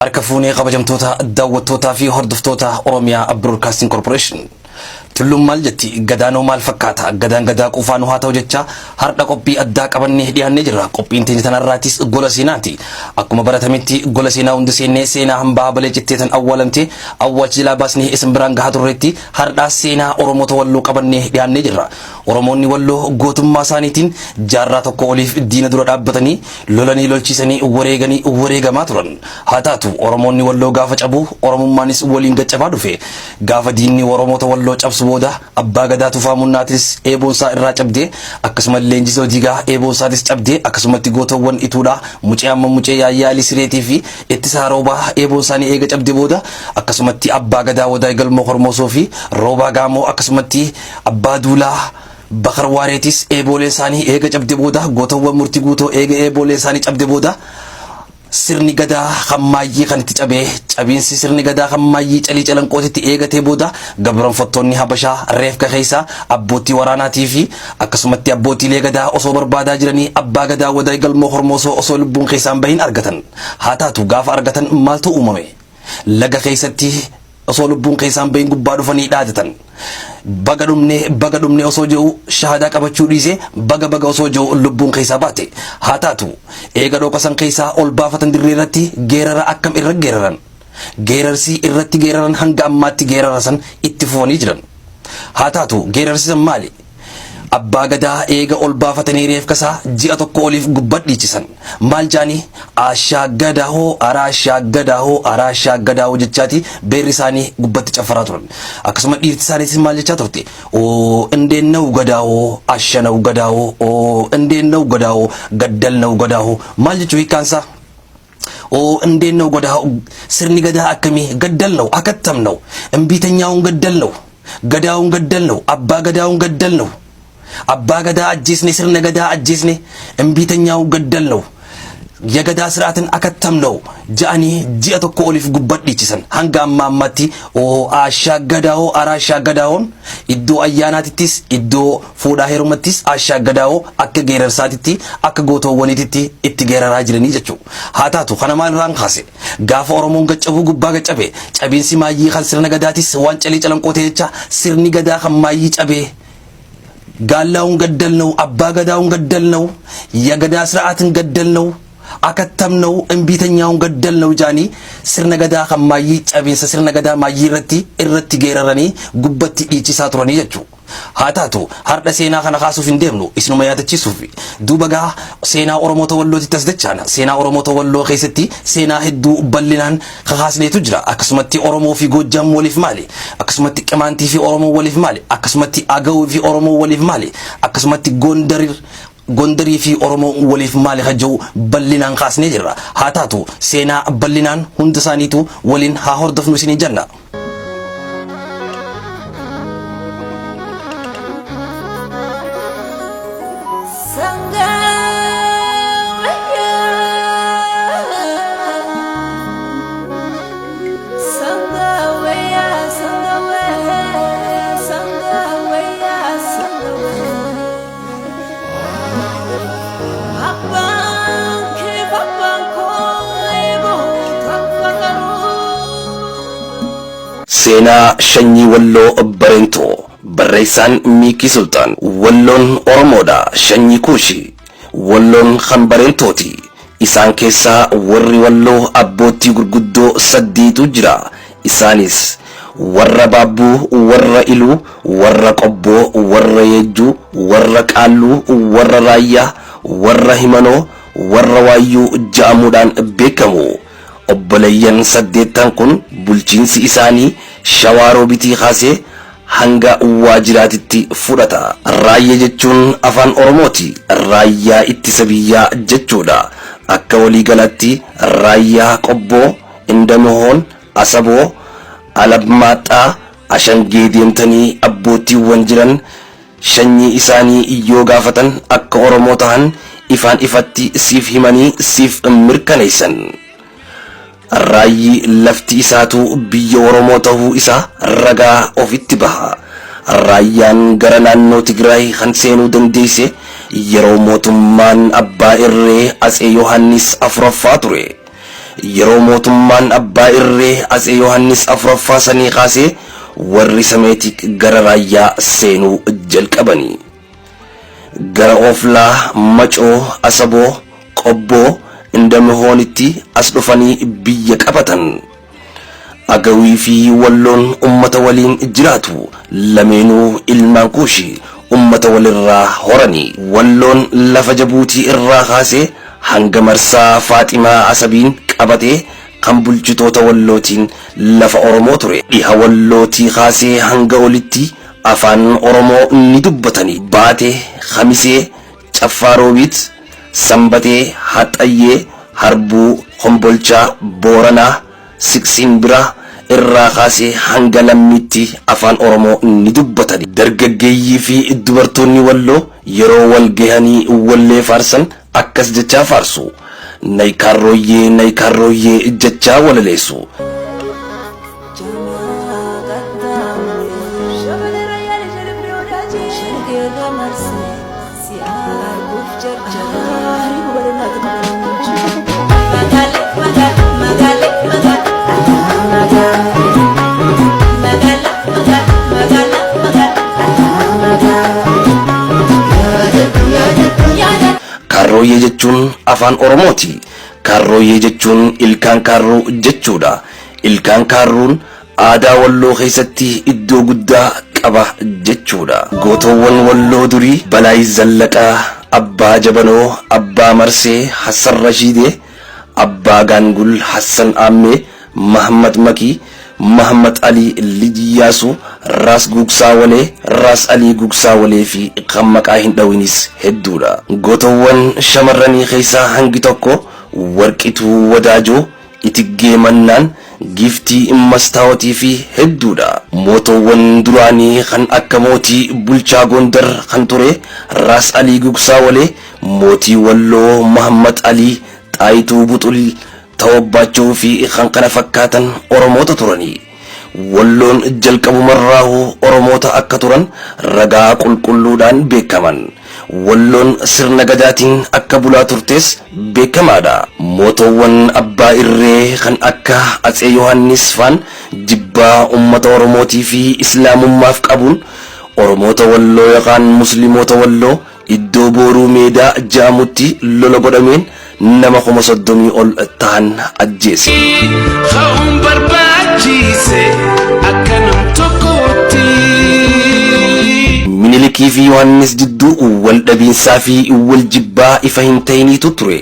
Harka fuunee kabajamtoota daawwattootaa fi hordoftoota Oromiyaa Broadcasting Corporation. Tulluun maal jetti? Gadaanoo maal fakkaata? Gadaan gadaa quufaa nu haa ta'u jecha har'a qophii addaa qabannee dhiyaannee jirra. Qophiin teenya tanarraatis gola seenaati. Akkuma baratametti gola seenaa hunda seennee seenaa hambaa balee cittee tan awwaalamte awwaalcha jalaa baasnee isin biraan gahaa turreetti har'aa seenaa Oromoota Walloo qabannee dhiyaannee jirra. Oromoonni Walloo gootummaa isaaniitiin jaarraa tokko oliif diina dura dhaabbatanii lolanii lolchiisanii wareeganii wareegamaa turan. Haa taatu Oromoonni Walloo gaafa cabu Oromummaanis waliin gaccabaa dhufe. Gaafa diinni Oromoota Walloo cabsu booda Abbaa Gadaa Tufaa Munnaatis eeboonsaa irraa cabdee akkasuma Leenjisoo Diigaa eeboonsaatis cabdee akkasumatti gootowwan Ituudhaa Mucee Amma Mucee Yaayyaa Alii Sireetii fi Ittisaa Roobaa eeboonsaanii eega cabde booda akkasumatti Abbaa Gadaa Wadaay Galmoo Kormoosoo fi Roobaa Gaamoo akkasumatti Abbaa Duulaa Bakar Waareetis eeboolee isaanii eega cabde booda gootowwan Murtii Guutoo eega eeboolee isaanii cabde booda sirni Gadaa kan maayyii kan itti cabee cabiinsi sirni Gadaa kan maayyii Calii Calanqootitti eegatee booda gabronfattoonni Habashaa reefka keessaa abbootii waraanaatii fi akkasumatti abbootiilee Gadaa osoo barbaadaa jiranii Abbaa Gadaa Wadaay Galmoo Hormoosoo osoo lubbuun keessaan bahin argatan. Haa taatu gaafa argatan maaltu uumame? Laga keessatti osoo lubbuun keessaan bahin gubbaa dhufanii dhaadatan. Baga dhumne baga dhumne osoo jedhu shahadaa qabachuu dhiise baga baga osoo jedhu lubbuun keessaa baate. Haa taatu eega dhooqa san keessaa ol baafatan dirree irratti geerara akkam irra geeraran. Geerarsi irratti geeraran hanga ammaatti geerara san itti fufanii jiran. Haa taatu geerarsi san maali? Abbaa Gadaa eega ol baafatanii reefka isaa ji'a tokko oliif gubbat dhiichisan. Maal jaanii? Ashaa Gadaa hoo, araashaa Gadaa hoo, araashaa Gadaa hoo jechaati beerri isaanii gubbatti caffaraa turan. Akkasuma dhiirti isaaniitis maal jechaa turte? Oo indeennawu Gadaa hoo, ashanawu Gadaa hoo, oo indeennawu Gadaa hoo, gaddalnawu Gadaa hoo. Maal jechuu hiikkaan isaa? Oo indeennawu Gadaa hoo, sirni Gadaa akkamii? Gaddalnawu, akattamnawu, imbiitanyaawun gaddalnawu. Gadaawun gaddalnaw, abbaa Gadaawun gaddalnaw. Abbaa Gadaa ajjeesne, sirna Gadaa ajjeesne, imbiitanyaa'u gaddalnaw. Yagadaa siraatin akattamnaw ja'anii ji'a tokko oliif gubbat dhiichisan. Hanga amma ammaatti oo aashaa Gadaawoo araashaa Gadaawoon iddoo ayyaanaatittis iddoo fuudhaa heerumattis aashaa Gadaawoo akka geerarsaatitti akka gootoowwaniititti itti geeraraa jiranii jechuudha. Haa taatu kana maalirraan kaase? Gaafa Oromoon gaccabuu gubbaa gaccabe, cabiinsi maayyii kan sirna Gadaatis waan Calii Calanqoo ta'e jecha sirni Gadaa kan maayyii cabee Gaallaawun gaddalnawu, Abbaa Gadaawun gaddalnawu, ya Gadaa sira'aatin gaddalnawu, akattamnawu, imbiitanyaawun gaddalnawu jaanii sirna Gadaa kan maayyii cabiinsa sirna Gadaa maayyii irratti irratti geeraranii gubbatti dhiichisaa turanii jechuudha. Haa taatu, hardha seenaa kana kaasuuf hin deemnu, isinuma yaadachiisuufi. Duuba gaa seenaa Oromoota Wallootitti as dachaana. Seenaa Oromoota Walloo keessatti seenaa hedduu bal'inaan kakaasneetu jira. Akkasumatti Oromoo fi Goojjaam waliif maali? Akkasumatti Qimaantii fi Oromoo waliif maali? Akkasumatti Agawuu fi Oromoo waliif maali? Akkasumatti Gondarir Gondarii fi Oromoo waliif maali ka jedhu bal'inaan kaasnee jirra. Haa taatu, seenaa bal'inaan hunda isaaniitu waliin haa hordofnu isiniin jenna. Seenaa Shanyii Walloo Bareentuu Barreessaan Miikii Sulxaan Walloon Oromoodha Shanyii Kuushi Walloon kan Bareentooti Isaan keessaa warri Walloo abboottii gurguddoo saddiitu jira Isaanis warra Baabbuu, warra Iluu, warra Qobboo, warra Yeejjuu, warra Qaalluu, warra Raayyaa, warra Himanoo, warra Waayyuu ja'amuudhaan beekamu. Obboleeyyan saddeettan kun bulchiinsi isaanii Shawaa Roobitii kaasee hanga Waajiraatitti fudhata. Raayya jechuun Afaan Oromooti. Raayyaa ittisa biyyaa jechuudha. Akka waliigalaatti Raayyaa Qobboo, Indamohoon, Asaboo, Alabmaaxxaa, Ashangee deemtanii abboottiiwwan jiran shanyii isaanii yoo gaafatan akka Oromoo tahan ifaan ifatti siif himanii siif mirkaneessan. Raayyi lafti isaatuu biyya Oromoo tahuu isaa ragaa ofitti baha. Raayyaan gara naannoo Tigraay kan seenuu dandeesse yeroo mootummaan abbaa irree Atsee Yohaannis 4ffaa ture. Yeroo mootummaan abbaa irree Atsee Yohaannis 4ffaa sanii kaasee warri Sameetik gara Raayyaa seenuu jalqabani. Gara Oflaa, Macoo, Asaboo, Qobboo, Indamihoonitti as dhufanii biyya qabatan. Agawii fi Walloon ummata waliin jiraatu. Lameenuu ilmaan Kuushi. Ummata walirraa horani. Walloon lafa Jabuutii irraa kaasee hanga marsaa Faaximaa Asabiin qabatee kan bulchitoota Wallootiin lafa Oromoo ture. Dhiha Wallootii kaasee hanga olitti afaan Oromoo ni dubbatani. Baate, Kamisee, Caffaa Roobiit, Sanbatee, Haxxayyee, Harbuu, Kombolchaa, Booranaa, Siqsiin bira irraa kaasee hanga Lammiitti afaan Oromoo ni dubbatani. Dargaggeeyyii fi dubartoonni Walloo yeroo wal gahanii wallee faarsan akkas jechaa faarsu. Nay kaarrooyyee nay kaarrooyyee jechaa walaleessu. Kaarrooyyee jechuun afaan Oromooti. Kaarrooyyee jechuun ilkaan kaarruu jechuudha. Ilkaan kaarruun aadaa Walloo keessatti iddoo guddaa qaba jechuudha. Gootowwan Walloo durii Balaay Zallaqaa, Abbaa Jabanoo, Abbaa Marsee, Hassan Rashiidee, Abbaa Gaangul, Hassan Aammee, Mahammad Makii, Mahammad Alii Lij Iyyaasuu, Raas Gugsaa Walee, Raas Alii Gugsaa Walee fi kan maqaa hin dhawinis hedduudha. Gootowwan shamarranii keessaa hangi tokko Warqituu Wadaajoo, Itiggee Mannaan, Giiftii Mastaawotii fi hedduudha. Mootowwan duraanii kan akka mootii bulchaa Gondar kan ture Raas Alii Gugsaa Walee, mootii Walloo Mahammad Alii, Xaayituu Buxul, Tawobbaachoo fi kan kana fakkaatan Oromoota turani. Walloon jalqabumarraahuu Oromoota akka turan ragaa qulqulluudhaan beekaman. Walloon sirna Gadaatiin akka bulaa turtes beekamaadha. Mootowwan abbaa irree kan akka Atsee Yohaannis faan jibbaa ummata Oromootii fi Islaamummaaf qabuun Oromoota Walloo yookaan Muslimoota Walloo iddoo Booruu Meedaa ja'amutti lola godhameen nama 30,000 ol tahan ajjeese. Ka'uun barbaachiise akka nam tokkootti. Minilikii fi Yohaannis jidduu wal dhabiinsaa fi wal jibbaa ifa hin ta'iniitu ture.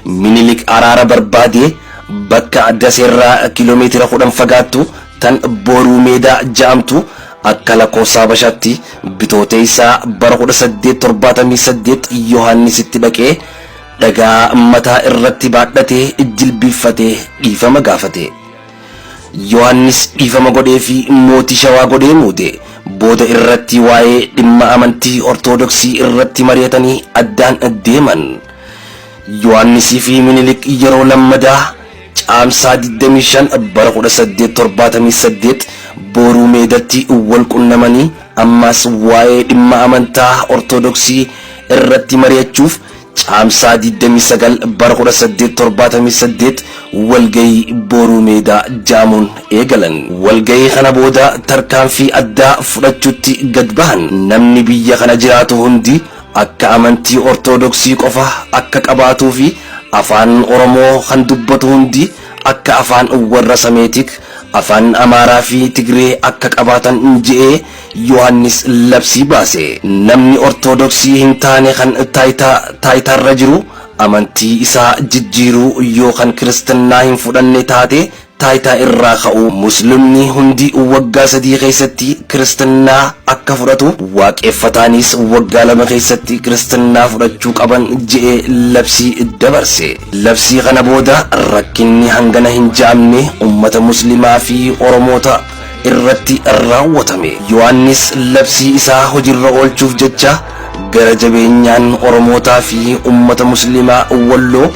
Minilik araara barbaadee bakka Daseerraa kiiloomeetira 10 fagaattu tan Booruu Meedaa ja'amtu akka lakkoofsa Habashaatti Bitooteessa bara 1878 Yohaannisitti dhaqee dhagaa mataa irratti baadhatee jilbiiffatee dhiifama gaafate. Yohaannis dhiifama godheefii mootii Shawaa godhee muude. Booda irratti waa'ee dhimma amantii Ortodoksii irratti mari'atanii addaan deeman. Yohaannisii fi Minilik yeroo lammadaa Caamsaa 25 bara 1878 Booruu Meedatti wal qunnamanii ammaas waa'ee dhimma amantaa Ortodoksii irratti mari'achuuf Caamsaa 29 bara 1878 walgahii Booruu Meedaa ja'amuun eegalan. Walgahii kana booda tarkaanfii addaa fudhachuutti gad bahan. Namni biyya kana jiraatu hundi akka amantii Ortodoksii qofa akka qabaatuu fi afaan Oromoo kan dubbatu hundi akka afaan warra Sameetik, afaan Amaaraa fi Tigree akka qabaatan je'ee Yohaannis labsii baase. Namni Ortodoksii hin taane kan taayitaarra jiru amantii isaa jijjiiruu yoo kan Kiristinnaa hin fudhanne taate taayitaa irraa ka'uu, Muslimni hundi waggaa 3 keessatti Kiristinnaa akka fudhatu, Waaqeffataanis waggaa 2 keessatti Kiristinnaa fudhachuu qaban je'ee labsii dabarse. Labsii kana booda rakkinni hangana hin ja'amne ummata Muslimaa fi Oromoota irratti raawwatame. Yohaannis labsii isaa hojirra oolchuuf jecha gara jabeenyaan Oromootaa fi ummata Muslimaa Walloo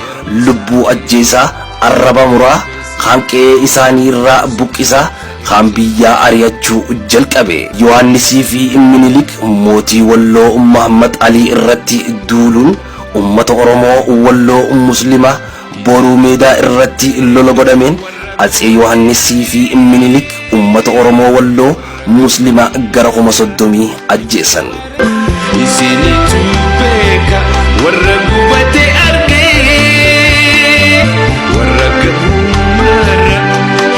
lubbuu ajjeesaa, arraba muraa, kaan qe'ee isaanii irraa buqqisaa, kaan biyyaa ari'achuu jalqabe. Yohaannisii fi Minilik mootii Walloo Mahammad Alii irratti duuluun ummata Oromoo Walloo Muslima Boruu Meedaa irratti lola godhameen Atsee Yohaannisii fi Minilik uummata Oromoo Walloo Muslima gara 30,000 ajjeesan. Isinitu beeka warra gubate argee, warra gabrummaarra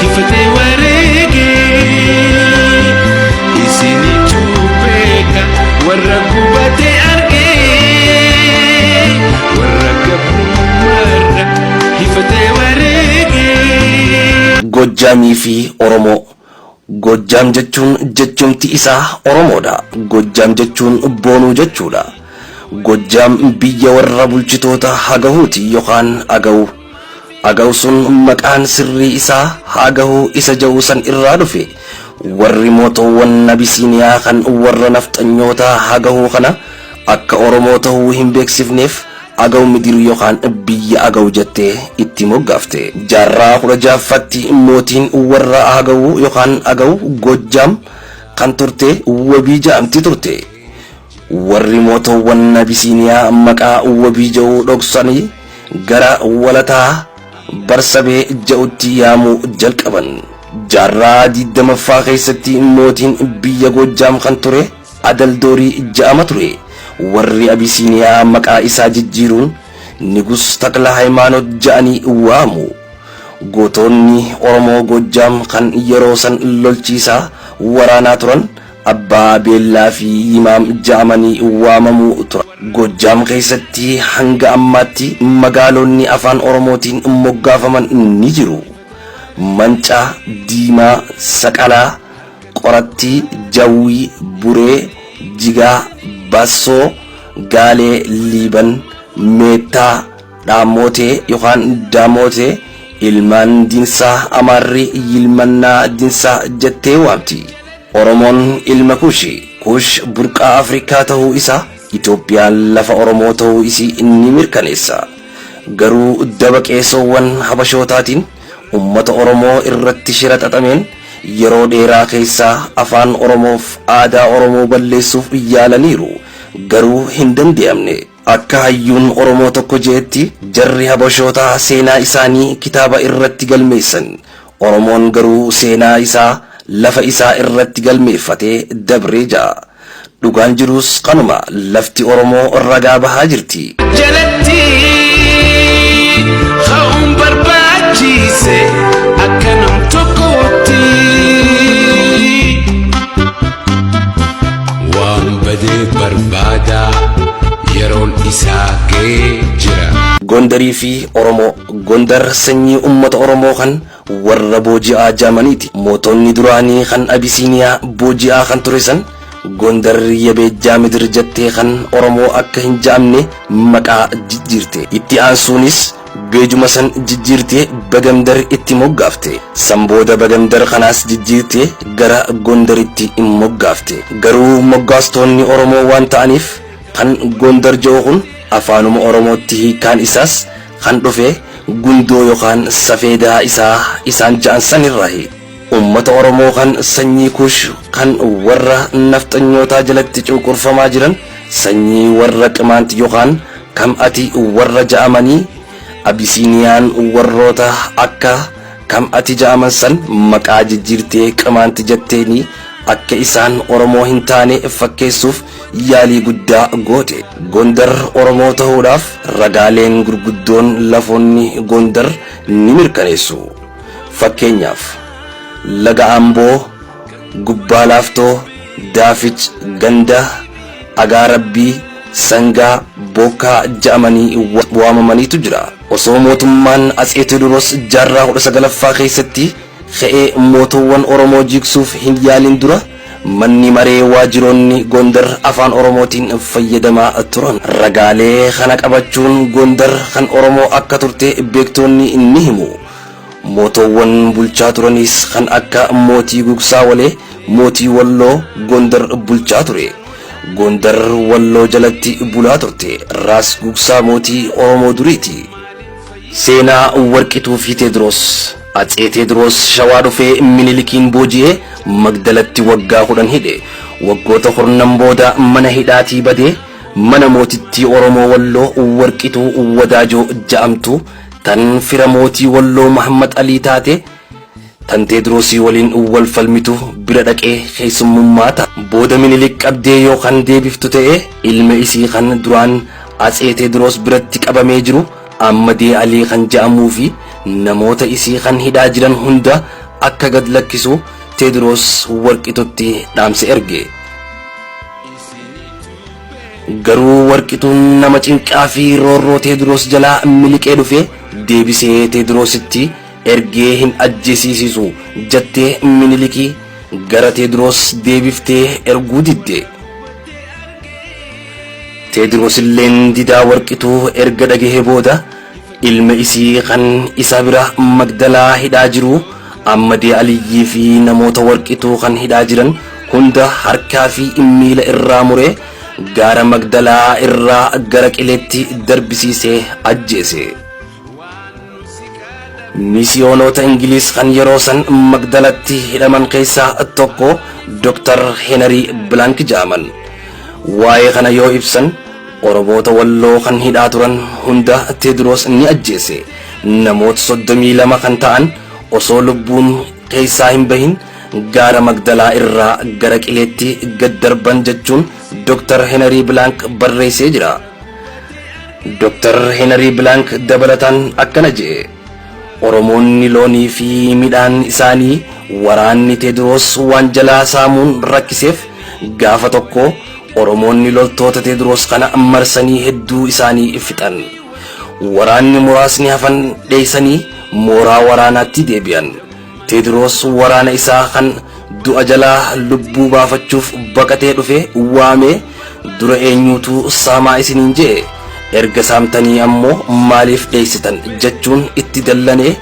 hifatee wareegee. Isinitu beeka warra gubate argee, warra gabrummaarra hifatee wareegee. Gojjaamii fi Oromoo. Gojjaam jechuun jechumti isaa Oromoodha. Gojjaam jechuun boonuu jechuudha. Gojjaam biyya warra bulchitoota Hagahuuti yookaan Agawu. Agawu sun maqaan sirrii isaa Hagahuu isa ja'u san irraa dhufe. Warri mootoowwan Abisiiniyaa kan warra nafxanyoota Hagahuu kana akka Oromoo ta'uu hin beeksifneef Agaw Midir yookaan biyya Agaw jettee itti moggaafte. Jaarraa 16ffaatti mootiin warra Hagahuu yookaan Agaw Gojjaam kan turte Wabii ja'amti turte. Warri mootoowwan Abisiiniyaa maqaa Wabii ja'uu dhoksanii gara Walataa Barsabee ja'utti yaamuu jalqaban. Jaarraa 20ffaa keessatti mootiin biyya Gojjaam kan ture Adaldoorii ja'ama ture. Warri Abisiiniyaa maqaa isaa jijjiiruun Nigus Takla Hayimaanot ja'anii waamu. Gootonni Oromoo Gojjaam kan yeroo san lolchiisaa waraanaa turan Abbaa Beellaa fi Yimaam ja'amanii waamamuu turan. Gojjaam keessatti hanga ammaatti magaalonni afaan Oromootiin moggaafaman ni jiru. Mancaa, Diimaa, Saqalaa, Qorattii, Jawwii, Buree, Jigaa, Bassoo, Gaalee, Liiban, Meettaa, Dhaamootee yookaan Daamootee, Ilmaan Dinsaa Amaarri Yilmannaa Dinsaa jettee waamti. Oromoon ilma Kuushi. Kuush burqaa Afrikaa ta'uu isaa Itoophiyaan lafa Oromoo ta'uu isii ni mirkaneessa. Garuu daba qeesoowwan Habashootaatiin ummata Oromoo irratti shira xaxameen yeroo dheeraa keessaa afaan Oromoof aadaa Oromoo balleessuuf yaalaniiru. Garuu hin dande'amne. Akka hayyuun Oromoo tokko je'etti jarri Habashootaa seenaa isaanii kitaaba irratti galmeessan. Oromoon garuu seenaa isaa lafa isaa irratti galmeeffatee dabree ja'a. Dhugaan jiruus kanuma, lafti Oromoo ragaa bahaa jirti. Jalatti ka'uun barbaachise akka nam tokkootti. Waan badee barbaada yeroon isaa ga'ee jira. Gondarii fi Oromoo. Gondar sanyii ummata Oromoo kan warra booji'aa jaamaniiti. Mootonni duraanii kan Abisiiniyaa booji'aa kan ture san Gondar Yabeejjaa Midir jettee kan Oromoo akka hin ja'amne maqaa jijjiirte. Itti aansuunis beejuma san jijjiirtee Bagamdar itti moggaafte. San booda Bagamdar kanaas jijjiirtee gara Gondaritti moggaafte. Garuu moggaastoonni Oromoo waan ta'aniif kan Gondar ja'u kun afaanuma Oromootti hiikkaan isaas kan dhufe gundoo yookaan safeedaa isaa isaan ja'an san irraahi. Ummata Oromoo kan sanyii Kuush kan warra nafxanyootaa jalatti cunqurfamaa jiran sanyii warra Qimaant yookaan Kam'ati warra ja'amanii Abisiiniyaan warroota akka Kam'ati ja'aman san maqaa jijjiirtee Qimaant jetteeni akka isaan Oromoo hin taane fakkeessuuf yaalii guddaa goote. Gondar Oromoo tahuudhaaf ragaaleen gurguddoon lafoonni Gondar ni mirkaneessu. Fakkeenyaaf, Laga Amboo, Gubbaa Laaftoo, Daafic, Ganda, Agaa Rabbii, Sangaa, Bookkaa ja'amanii waamamaniitu jira. Osoo mootummaan Atsee Tewoodiroos jaarraa 19ffaa keessatti ka'ee mootoowwan Oromoo jiigsuuf hin yaalin dura manni maree waajiroonni Gondar afaan Oromootiin fayyadamaa turan. Ragaalee kana qabachuun Gondar kan Oromoo akka turte beektoonni ni himu. Mootoowwan bulchaa turanis kan akka mootii Gugsaa Walee, mootii Walloo Gondar bulchaa ture. Gondar Walloo jalatti bulaa turte. Raas Gugsaa mootii Oromoo duriiti. Seenaa Warqituu fi Teediroos. Atsee Teediroos Shawaa dhufee Minilikiin booji'ee Magdalatti waggaa 10 hidhe. Waggoota kurnan booda mana hidhaatii badee mana mootittii Oromoo Walloo Warqituu Wadaajoo ja'amtu tan fira mootii Walloo Muhammad Alii taate tan Teediroosii waliin wal falmitu bira dhaqee keessummummaa ta'a. Booda Minilik qabdee yoo kan deebiftu ta'e ilma isii kan duraan Atsee Teediroos biratti qabamee jiru Ammadee Alii kan ja'amuu fi namoota isii kan hidhaa jiran hunda akka gad lakkisu Teediroos Warqitutti dhaamsa erge. Garuu Warqituun nama cinqaa fi roorroo Teediroos jalaa miliqee dhufe deebisee Teediroositti ergee hin ajjeesiisisu jettee Minilikii gara Teediroos deebiftee erguu didde. Teediroos illeen didaa Warqituu erga dhagahee booda ilma isii kan isa bira Magdalaa hidhaa jiru Ammadee Aliyyii fi namoota Warqituu kan hidhaa jiran hunda harkaa fi miila irraa muree gaara Magdalaa irraa gara qileetti darbisiisee ajjeese. Misiyoonota Ingiliis kan yeroo san Magdalatti hidhaman keessaa tokko Dr. Henry Blank jedhaman. Waa'ee kana yoo ibsan Oromoota Walloo kan hidhaa turan hunda Teediroos ni ajjeese. Namoota 32 kan ta'an osoo lubbuun keessaa hin bahin gaara Magdalaa irraa gara qileetti gad darban jechuun Dr. Henry Blank barreessee jira. Dr. Henry Blank dabalataan akkana jedhe. Oromoonni loonii fi midhaan isaanii waraanni Teediroos waan jalaa saamuun rakkiseef gaafa tokko Oromoonni loltoota Teediroos kana marsanii hedduu isaanii fixan. Waraanni muraasni hafan dheessanii mooraa waraanaatti deebi'an. Teediroos waraana isaa kan du'a jalaa lubbuu baafachuuf baqatee dhufe waamee dura eenyuutu saamaa isiniin je'e, erga saamtanii ammoo maaliif dheessitan jechuun itti dallanee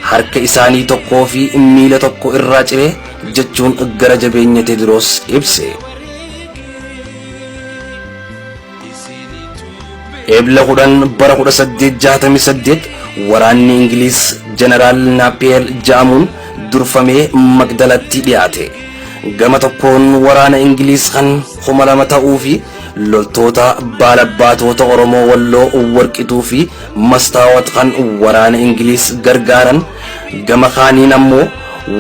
harka isaanii tokkoo fi miila tokko irraa ciree jechuun gara jabeenya Teediroos ibse. Ebla 10 bara 1868 waraanni Ingiliis Jeneraal Naappiyeer ja'amuun durfamee Magdalatti dhiyaate. Gama tokkoon waraana Ingiliis kan 2000 ta'uu fi loltoota baalabbaatota Oromoo Walloo Warqituu fi Mastaawat kan waraana Ingiliis gargaaran, gama kaaniin ammoo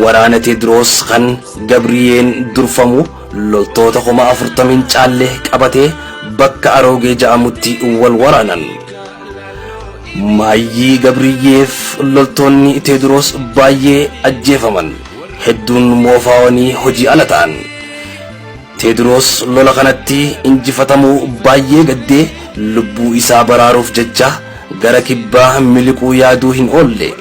waraana Teediroos kan Gabriyeen durfamu loltoota 40,000 hin caalle qabatee bakka Aroogee ja'amutti wal waraanan. Maayyii Gabriyyeef loltoonni Teediroos baay'ee ajjeefaman. Hedduun moofaawanii hojii ala ta'an. Teediroos lola kanatti injifatamuu baay'ee gaddee lubbuu isaa baraaruuf jecha gara kibbaa miliquu yaaduu hin oolle.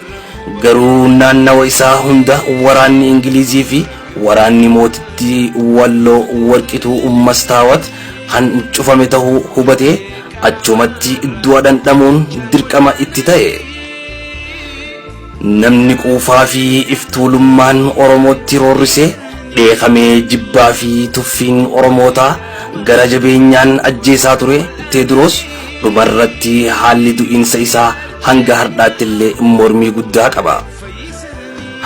Garuu naannawa isaa hunda waraanni Ingilizii fi waraanni mootittii Walloo Warqituu Mastaawat kan cufame tahuu hubatee achumatti du'a dhandhamuun dirqama itti ta'e. Namni quufaa fi iftuulummaan Oromootti roorrise dheekamee jibbaa fi tuffiin Oromootaa gara jabeenyaan ajjeesaa ture Teediroos dhumarratti haalli du'iinsa isaa hanga hardhaatti illee mormii guddaa qaba.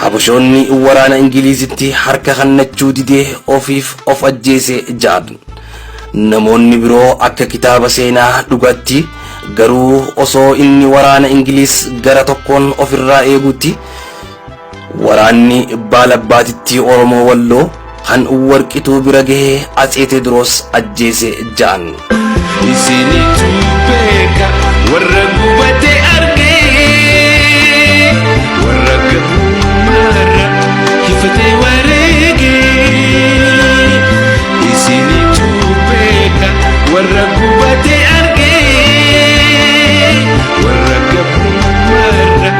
Habashoonni waraana Ingiliizitti harka kannachuu didee ofiif of ajjeese ja'an. Namoonni biroo akka kitaaba seenaa dhugaatti garuu osoo inni waraana Ingiliis gara tokkoon ofirraa eeguutti waraanni baalabbaatittii Oromoo Walloo kan Warqituu bira gahee Atsee Teediroos ajjeese ja'an. Isinitu beeka warra gubate argee, warra gabrummaarra hifatee wareegee. Isinitu beeka warra gubate argee, warra gabrummaarra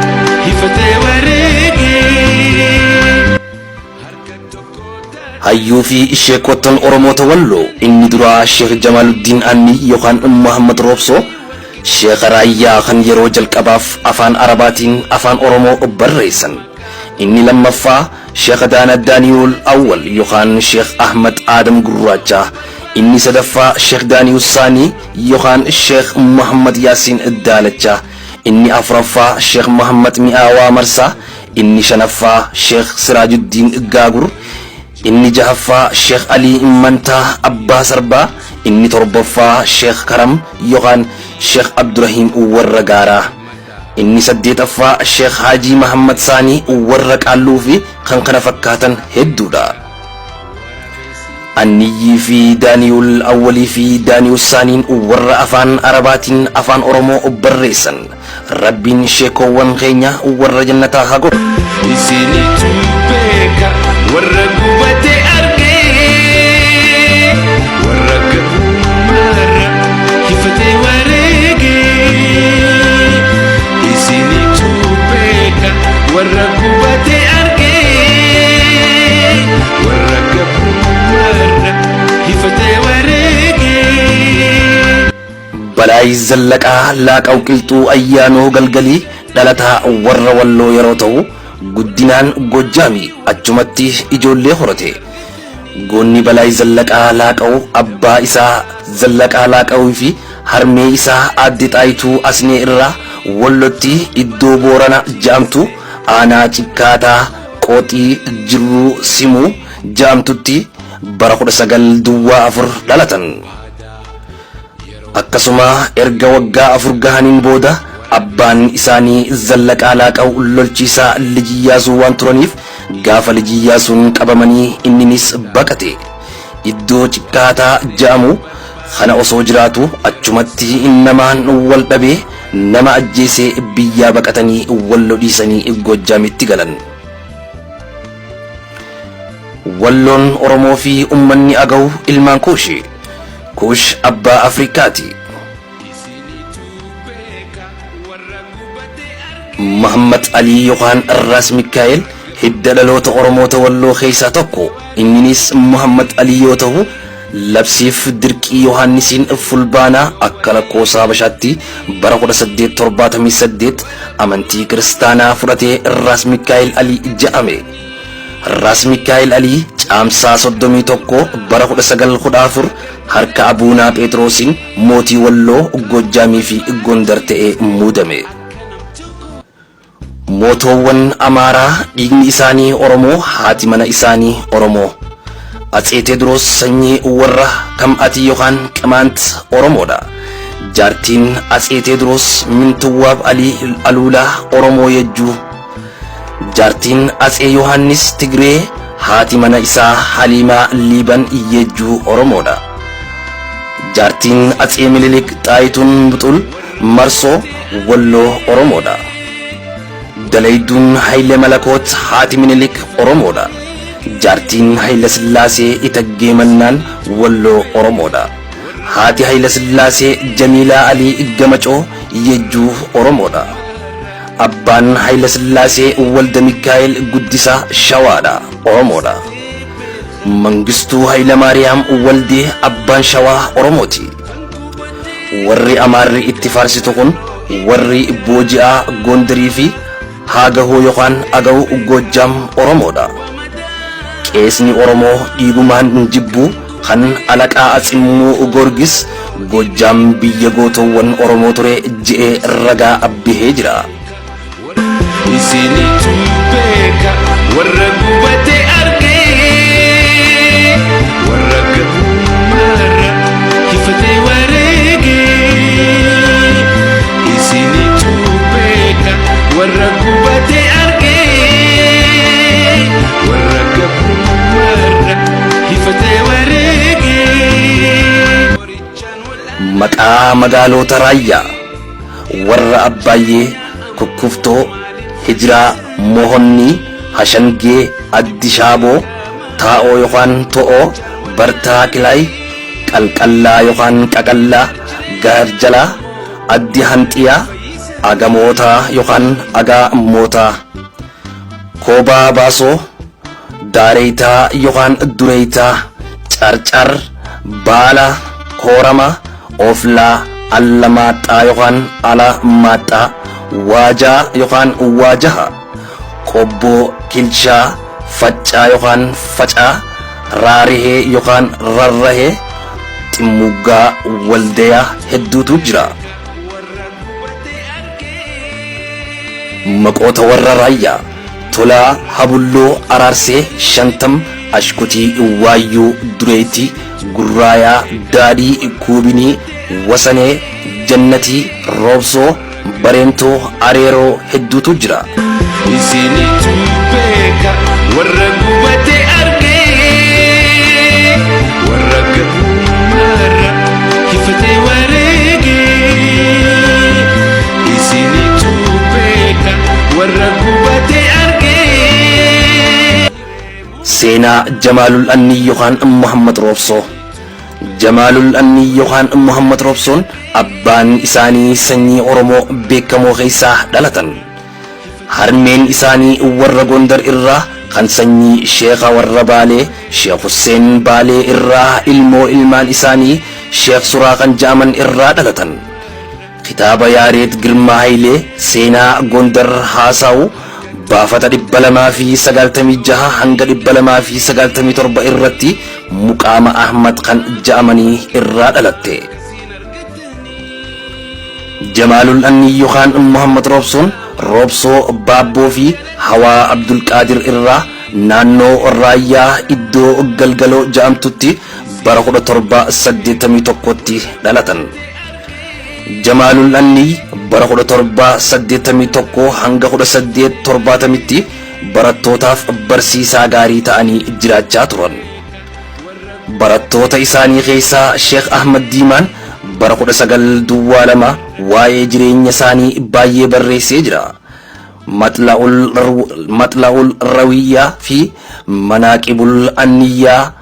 hifatee wareegee. Hayyuu fi sheekottan Oromoota Walloo inni duraa Sheekh Jamaaluddin Ammii yookaan Muhammad Roobsoo, Sheekha Raayyaa kan yeroo jalqabaaf afaan Arabaatiin afaan Oromoo barreessan. Inni lammaffaa Sheekh Daana Daaniyul Awwal yookaan Sheekh Ahmad Aadam Gurraacha. Inni sadaffaa Sheekh Daaniyus Saanii yookaan Sheekh Muhammad Yaasiin Daalacha. Inni afuraffaa Sheekh Muhammad Mi'aawaa Marsaa. Inni shanaffaa Sheekh Siraajuddiin Gaagur. Inni jahaffaa Sheekh Alii Mantaa Abbaa Sarbaa. Inni torbaffaa Sheekh Karam yookaan Sheekh Abdurrahiim Warra Gaaraa. Inni saddeetaffaa Sheekh Haajii Mahammad Saanii warra Qaalluu fi kan kana fakkaatan hedduudha. Anniyyii fi Daaniyul Awwalii fi Daaniyus Saaniin warra afaan Arabaatiin afaan Oromoo barreessan. Rabbiin sheekoowwan keenya warra jannataa haa godhu. Isinitu beeka warra gubate argee, warra gabrummaarra hifatee wareegee. Isinitu beeka warra gubate argee, warra gabrummaarra hifatee wareegee. Balaay Zallaqaa Laaqaw Qilxuu Ayyaanoo Galgalii dhalataa warra Walloo yeroo ta'u guddinaan Goojjaami achumatti ijoollee horate. Goonni Balaay Zallaqaa Laaqaw abbaa isaa Zallaqaa Laaqawii fi harmee isaa aadde Xaayituu Asnee irraa Wallotti iddoo Boorana ja'amtu aanaa Cikkaataa Qooxii Jirruu Simuu ja'amtutti bara 1904 dhalatan. Akkasuma erga waggaa 4 gahaniin booda abbaan isaanii Zallaqaa Laaqaw lolchiisaa Lij Iyyaasuu waan turaniif gaafa Lij Iyyaasuun qabamanii inninis baqate. Iddoo Cikkaataa ja'amu kana osoo jiraatu achumatti namaan wal dhabee nama ajjeesee biyyaa baqatanii Wallo dhiisanii Goojjaamitti galan. Walloon Oromoo fi ummanni Agaw ilmaan Kuushi. Kuush abbaa Afrikaati. Muhammad Alii yookaan Raas Mikaa'el hidda dhaloota Oromoota Walloo keessaa tokko. Inninis Muhammad Alii yoo ta'u labsiif dirqii Yohaannisiin Fulbaanaa akka lakkoofsa Habashaatti bara 1878 amantii kiristaanaa fudhatee Raas Mikaa'el Alii ja'ame. Raas Mikaa'el Alii Caamsaa 31 bara 1914 harka Abuunaa Pheexiroosiin mootii Walloo, Goojjaamii fi Gondar ta'ee muudame. Mootoowwan Amaaraa dhiigni isaanii Oromoo, haati mana isaanii Oromoo. Atsee Teediroos sanyii warra Kam'atii yookaan Qimaant Oromoodha. Jaartiin Atsee Teediroos Mintuwaab Alii Aluulaa Oromoo Yejjuu. Jaartiin Atsee Yohaannis Tigree, haati mana isaa Haliimaa Liiban Yejjuu Oromoodha. Jaartiin Atsee Minilik Xaayituun Buxul Marsoo Walloo Oromoodha. Dalayduun Haile Malakoot haati Minilik Oromoodha. Jaartiin Haile Sillaasee Itaggee Mannaan Walloo Oromoodha. Haati Haile Sillaasee Jamiilaa Alii Gamacoo Yejjuu Oromoodha. Abbaan Haile Sillaasee Walda Mikaa'el Guddisaa Shawaadha Oromoodha. Mangistuu Haile Maariyaam Waldee abbaan Shawaa Oromooti. Warri Amaarri itti faarsitu kun warri booji'aa Gondarii fi Haagahoo yookaan Agaw Goojjaam Oromoodha. Qeesni Oromoo dhiigumaan jibbuu kan Alaqaa Atsimmuu Goorgis Goojjaam biyya gootowwan Oromoo ture je'ee ragaa abbihee jira. Isinitu beeka warra gubate argee, warra gabrummaarra hifatee wareegee. Isinitu beeka warra gubate argee, warra gabrummaarra hifatee wareegee. Maqaa magaalota Raayyaa warra Abbaayyee, Kukkuftoo, Hijiraa, Mohonnii, Hashangee, Addishaaboo, Taa'oo yookaan To'oo, Bartaa Kilaay, Qalqallaa yookaan Qaqallaa, Gaarjalaa, Addi Hanxiyaa, Agamootaa yookaan Agaamootaa, Koobaa Baasoo, Daareeytaa yookaan Dureeytaa, Carcar, Baala, Koorama, Oflaa, Allamaaxxaa yookaan Alamaaxxaa, Waajaa yookaan Waajaha, Qobboo, Kilshaa, Faccaa yookaan Facaa, Raarihee yookaan Rarrahee, Ximmuggaa, Waldayaa hedduutu jira. Maqoota warra Raayyaa Tolaa Habulloo Araarsee Shantam Ashkutii Waayyuu Dureeyti Gurraayaa Daadhii Kuubinii Wasanee Jannatii Roobsoo Bareentoo, Areeroo hedduutu jira. Isinitu beeka warra gubate argee, warra gabrummaarra hifatee wareegee. Isinitu beeka warra gubate argee. Seenaa Jamaalul Annii yookaan Muhammad Roobsoo. Jamaalul Annii yookaan Muhammad Roobsoon abbaan isaanii sanyii Oromoo beekamoo keessaa dhalatan. Harmeen isaanii warra Gondar irraa kan sanyii Sheekha warra Baalee Sheekh Husseen Baalee irraa ilmoo ilmaan isaanii Sheekh Suraa kan ja'aman irraa dhalatan. Kitaaba Yaareed Girmaa Hayilee seenaa Gondar haasawu baafata 296 hanga 297 irratti Muqaama Ahmad kan ja'amanii irraa dhalatte. Jamaalul Annii yookaan Muhammad Roobsoon Roobsoo Baabboo fi Hawaa Abdulqaadir irraa naannoo Raayyaa iddoo Galgaloo ja'amtutti bara 1781tti dhalatan. Jamaalul Annii bara 1781 hanga 1870tti barattootaaf barsiisaa gaarii ta'anii jiraachaa turan. Barattoota isaanii keessaa Sheekh Ahmad Diimaan bara 1902 waa'ee jireenya isaanii baay'ee barreessee jira. Maxla'ul Rawiyyaa fi Manaaqibul Anniyyaa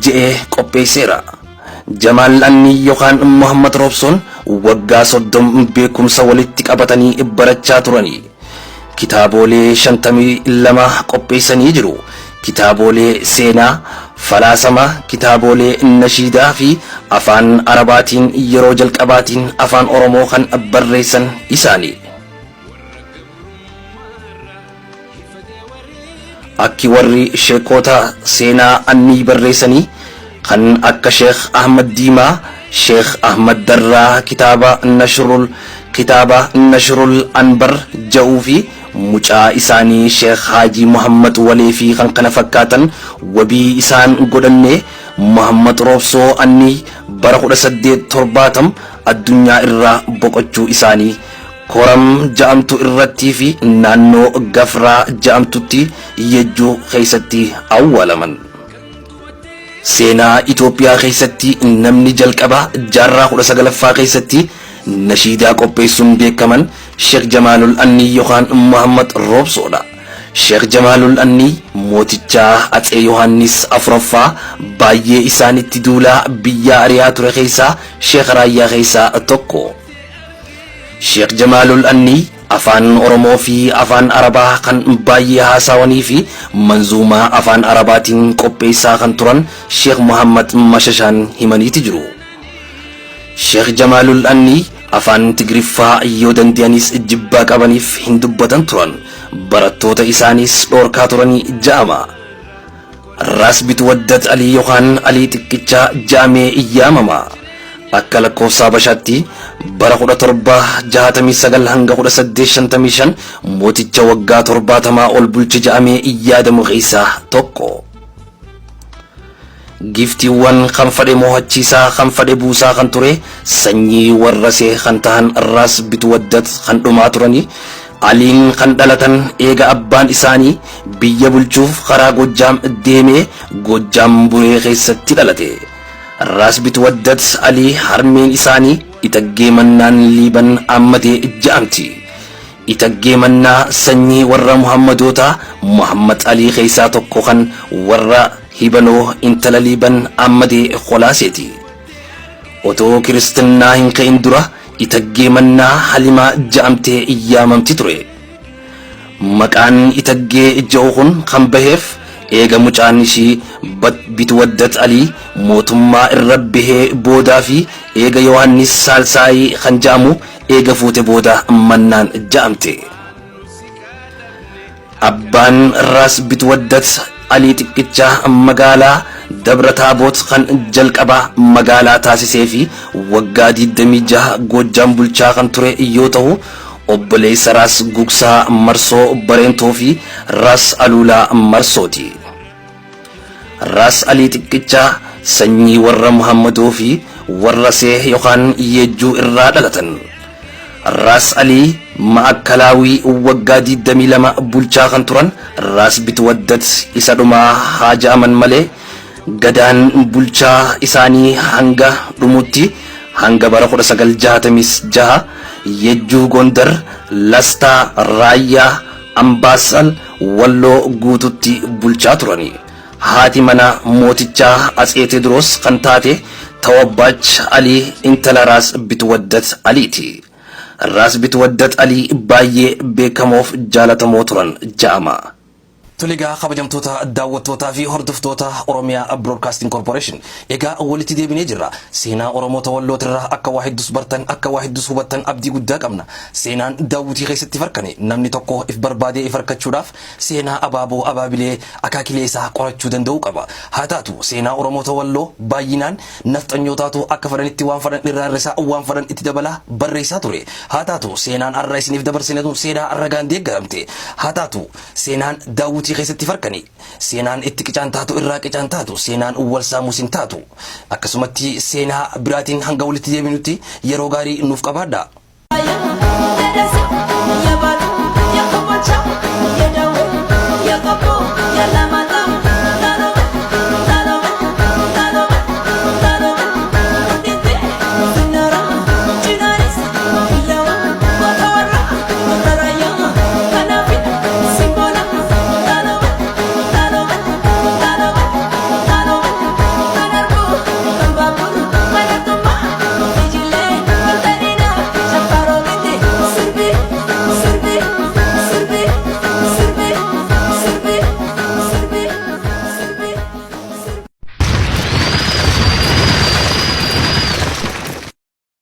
je'ee qopheesseera. Jamaal Annii yookaan Muhammad Roobsoon waggaa 30 beekumsa walitti qabatanii barachaa turanii. Kitaabolee 52 qopheessanii jiru. Kitaabolee seenaa, falaasama, kitaabolee nashiidaa fi afaan Arabaatiin yeroo jalqabaatiin afaan Oromoo kan barreessan isaani. Akki warri sheekota seenaa Annii barreessanii kan akka Sheekh Ahmad Diimaa, Sheekh Ahmad Darraa kitaaba Nashrul Anbar ja'uu fi mucaa isaanii Sheekh Haajii Muhammad Walee fi kan kana fakkaatan wabii isaan godhannee Muhammad Roobsoo Annii bara 1870 addunyaa irraa boqochuu isaanii Koram ja'amtu irrattii fi naannoo Gafraa ja'amtutti Yejjuu keessatti awwaalaman. Seenaa Itoophiyaa keessatti namni jalqabaa jaarraa 19ffaa keessatti nashiidaa qopheessuun beekaman Sheekh Jamaalul Annii yookaan Muhammad Roobsoodha. Sheekh Jamaalul Annii mootichaa Atsee Yohaannis afuraffaa baay'ee isaanitti duulaa biyya ari'aa ture keessaa Sheekh Raayyaa keessaa tokko. Sheekh Jamaalul Annii afaan Oromoo fi afaan Arabaa kan baay'ee haasawanii fi manzuumaa afaan Arabaatiin qopheessaa kan turan Sheekh Muhammad Mashashaan himaniiti jiru. Sheekh Jamaalul Annii afaan Tigriffaa yoo danda'anis jibbaa qabaniif hin dubbatan turan. Barattoota isaaniis dhoorkaa turanii ja'ama. Raas Bitwaddat Alii yookaan Alii Xiqqichaa ja'amee yaamama. Akka lakkoofsa Habashaatti bara 1769 hanga 1855 mooticha waggaa 70 ol bulche ja'amee yaadamu keessaa tokko. Giftiiwwan kan fadhe mo'achiisaa kan fadhe buusaa kan ture sanyii warra see kan tahan Raas Bitwaddat kan dhumaa turanii Aliin kan dhalatan eega abbaan isaanii biyya bulchuuf karaa Gojjaam deemee Gojjaam Buree keessatti dhalate. Raas Bitwaddat Alii harmeen isaanii Itaggee Mannaan Liiban Ammadee ja'amti. Itaggee Mannaa sanyii warra Muhammadootaa Muhammad Alii keessaa tokko kan warra Hibanoo intala Liiban Ammadee Kolaaseeti. Otoo kiristinnaa hin ka'in dura Itaggee Mannaa Halimaa ja'amtee yaamamti ture. Maqaan Itaggee ja'u kun kan baheef eega mucaan ishii Bitwaddat Alii mootummaa irra bahee boodaa fi eega Yohaannis Saalsaayii kan ja'amu eega fuute booda Mannaan ja'amte. Abbaan Raas Bitwaddat Alii Xiqqichaa magaalaa Dabra Taaboot kan jalqabaa magaalaa taasisee fi waggaa 26 Goojjaam bulchaa kan ture yoo ta'u obboleessa Raas Gugsaa Marsoo Bareentoo fi Raas Aluulaa Marsooti. Raas Alii Xiqqichaa sanyii warra Muhammadoo fi warra Seeh yookaan Yeejjuu irraa dhalatan. Raas Alii Ma'akkalaawii waggaa 22 bulchaa kan turan Raas Bitwaddat isa dhumaa haa ja'aman malee, Gadaan bulchaa isaanii hanga dhumutti, hanga bara 1966, Yejjuu, Gondar, Lastaa, Raayyaa, Ambaassal, Walloo guututti bulchaa turani. Haati mana mootichaa Atsee Teediroos kan taate Tawabbaach Alii intala Raas Bitwaddat Aliiti. Raas Bitwaddat Alii baay'ee beekamoof jaalatamoo turan ja'ama. Tole egaa, kabajamtoota daawwattootaa fi hordoftoota Oromiyaa Broadcasting Corporation. Egaa walitti deebinee jirra. Seenaa Oromoota Wallootirraa akka waa hedduus bartan, akka waa hedduus hubattan abdii guddaa qabna. Seenaan daawwitii keessatti farkane. Namni tokko if barbaadee if harkachuudhaaf seenaa abaaboo, abaabilee, akaakilee isaa qorachuu danda'uu qaba. Haa taatu, seenaa Oromoota Walloo baay'inaan nafxanyootaatu akka fedhanitti waan fedhan irraa hir'isaa, waan fedhan itti dabalaa barreessaa ture. Haa taatu, seenaan har'a isiniif dabarsine tun seenaa ragaan deeggaramte. Haa taatu, seenaan daawwitii keessatti farkani. Seenaan itti qicaan taatu irraa qicaan taatu, seenaan wal saamuus hin taatu. Akkasumatti seenaa biraatiin hanga walitti deebinutti yeroo gaarii nuuf qabaadha.